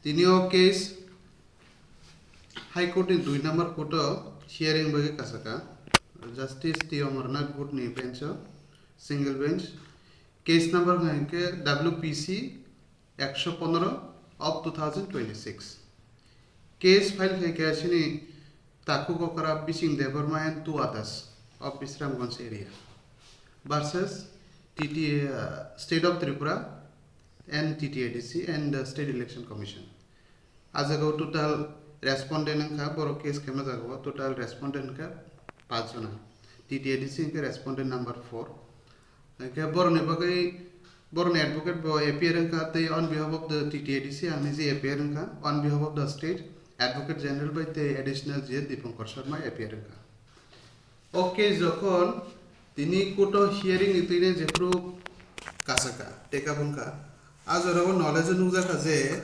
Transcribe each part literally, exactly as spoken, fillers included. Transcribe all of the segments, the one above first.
Tini o case High Court ni dui number court o hearing bagwi kasaka Justice T Amarnath Bhut ni bench o, single bench. Case number hwnkhe W P C ekso pondro of two thousand twenty-six. Case file khai khe sini Taku Kokra, Bising Debbarma and two others of Bisramganj area versus T T A, uh, State of Tripura and T T A D C and the State Election Commission. A jaga o total respondent wngkha, borok case khaima jaga o total respondent wngkha paanch jona. T T A D C wngkha respondent number four. Hingke boroni bagwi, boroni advocate bo appear wngkha, tei on behalf of the T T A D C ang niji appear wngkha, on behalf of the state, Advocate General bai tei Additional G A Dipankar Sharma appear wngkha. O case jokhon tini court o hearing ni twino jephru kasaka, take up wngkha, a jora o knowledge o nukjakha je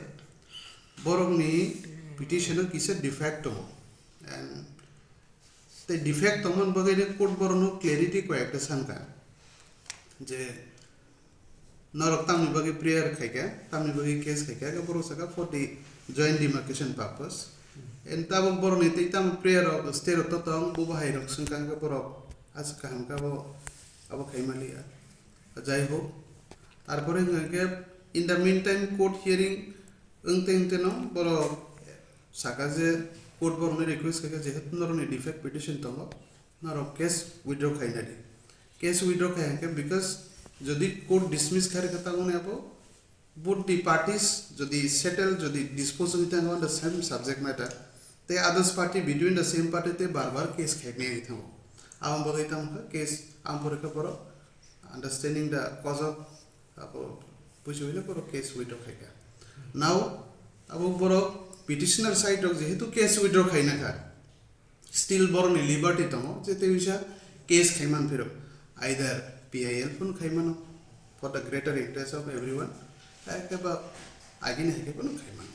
borokni petition o kisa defect tongo. And tei defect tongmani bagwi ni court borokno clarity koi ekta sankha je norok tamni bagwi prayer khaikha, tamni bagwi case khaikha, khe borok sakha for the joint demarcation purpose. And tabuk borokni tei tamo prayer rok stay rok to tong, bo bahai rok swngkha, khe borok aswk kaham khe abo, abo khaimaliya. Jai ho, tarpore hwnkha khe in the meantime court hearing wng teng teno borok saka je court borokno request khaikha, jehetu norokni defect petition tongo, norok case withdraw khaina di. Case withdraw khai hwnkhe, because jodi court dismiss khai rwkha, tabukni abo both the parties jodi settle, jodi dispose wngwi thango on the same subject matter, tei others party between the same party tei bar bar case khaiknai wngwi thango. Aboni bagwi tamo kha case, aboni pore khe borok understanding the cause of, abo bujibaino borok case withdraw khaikha. Now abo borok petitioner side rok jehetu case withdraw khaina kha, still borokni liberty tongo je tei bisa case khaiman phiro, either P I L phone khaimano for the greater interest of everyone, hai khe ba agini hai khe phano khaimano.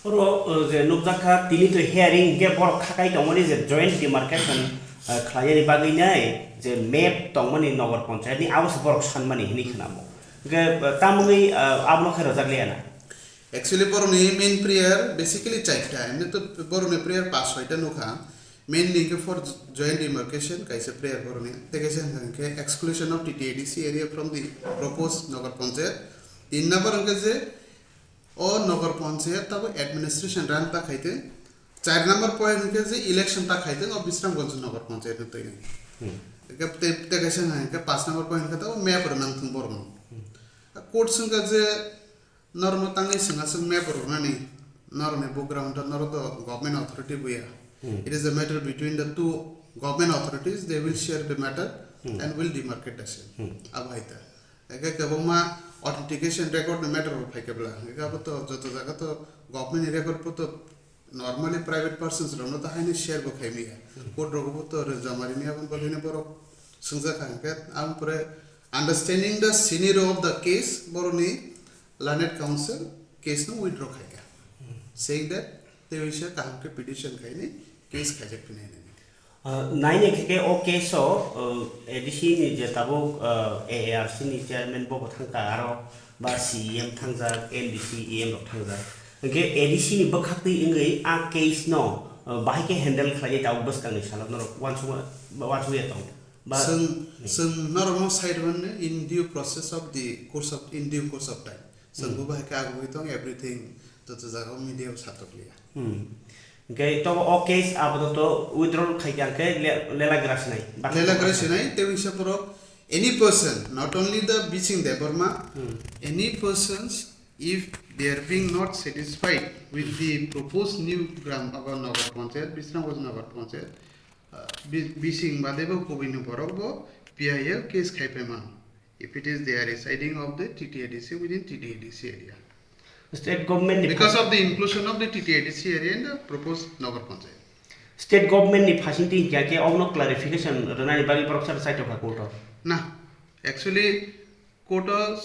Oro, uh, je nukjakha tini to hearing ge borok khakai tongmani je joint demarcation, uh, khlaiyani bagwi nai je map tongmani Nagar Panchayat ni, abo se borok sanmani hinwi khnamo. Ge, uh, tamoni, uh, abono khe rwjak liya na. Actually, borokni main prayer basically charta, emni to borokni prayer pas soita nukha. Mainly hwnkhe for joint demarcation kaisa prayer borokni, tei kaisa hwnkha hwnkhe exclusion of T T A D C area from the proposed Nagar Panchayat. Tin number hwnkhe je o Nagar Panchayat tabo administration run ta khaitwng. Char number point hwnkhe je election ta khaitwng o Bisramganj Nagar Panchayat ni twinwi. Hmm. Hwnkhe tei, tei kaisa hwnkha hwnkhe pas number point hwnkhe tabo map rwnang thung borokno. Hmm. Court swngkha je norokno tangwi swngna swng map rwnani, norokni bugrang wngkha, norok to government authority buya. Hmm. It is a matter between the two government authorities, they will share the matter Hmm. and will demarcate the same. Hmm. Abo hai ta. Eke kwbangma authentication record ni matter bo phaikhe bwla. Eke abo to joto jaga to government ni record bo to normally private persons rokno to haino share bo khaimaya. Hmm. Court rogo bo to rwjama rimaya, aboni bagwino borok swngjak kha hwnkhe, aboni pore understanding the scenario of the case, borokni learned counsel case no withdraw khaikha. Hmm. Saying that tei waisa kaham khe petition khainai, case khaijak phinai nini. Ah, naina khe khe o case o, ah, A D C ni je tabuk, ah, A A R C ni chairman bo bo thangkha, aro ba C E M thangjak, M D C, E M rok thangjak. Hwnkhe A D C ni bwkhak twi wngwi a case no, ah, bahai khe handle khlaiwi tabuk bwskangni salo norok uansukma, uansukya tong. Ba Chwng, Hmm. chwng norokno side mano in due process of the course of, in due course of time. Chwng Hmm. bo bahai khe agugwi tong, everything joto jaga o media o satok liya. Hmm. Hwnkhe to o case apato to withdrawal khai kha hwnkhe le-, lela gra sinai. Baksa Lela gra baksa. Sinai, tei wngsa borok, any person, not only the Bising Debbarma, Hmm. any persons, if they are being not satisfied with the proposed new gram aba Nagar Panchayat, Bisramganj Nagar Panchayat, uh, Bi-, Bising badebo kubuni borok bo P I L case khai phaimano. If it is they are residing of the T T A D C within T T A D C area. State government ni Because pha- of the inclusion of the T T A D C area in the proposed Nagar Panchayat. State government ni phasing twi hinkhe abono clarification rwnani bagwi borok sar chaitokha court o. Na, actually court o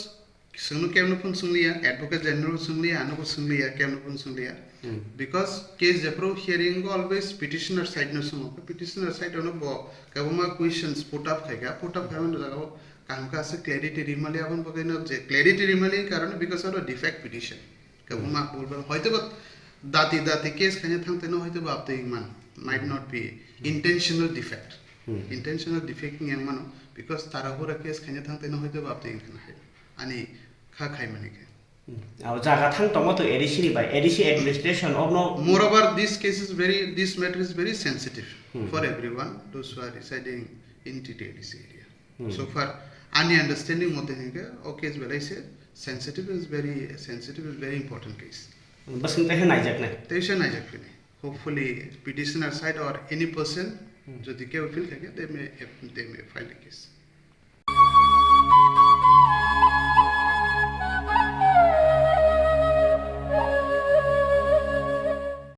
chwngno kemno phone swngliya, advocate general swngliya, ano bo swngliya, kemno phone swngliya. Hmm. Because case jephru hearing o always petitioner side no swngo, petitioner side no bo kwbangma questions put up khaikha, put up khaimani jagao kaham khe aswk clarity rimali, aboni bagwi no je clarity rimali karon because of the defect petition. Kabuma bulbal hoito ba dati dati case khaina thang teno hoito ba abtwi man, might not be intentional defect. Intentional defect ni ang mano, because tarahura case khaina thang teno hoito ba abtwi khana hai. Ani kha khai mani khe. Abo jaga thang tongo to A D C ni bai, A D C administration of no. Moreover, this case is very, this matter is very sensitive for everyone, those who are residing in T T A D C area. So far, ani understanding mote hinkhe, o case belai se sensitive is very, sensitive is very important case. Basing tei naijak nai. Tei se naijak phini. Hopefully, petitioner side or any person, jodi kebo feel khe, they may, they may file a case.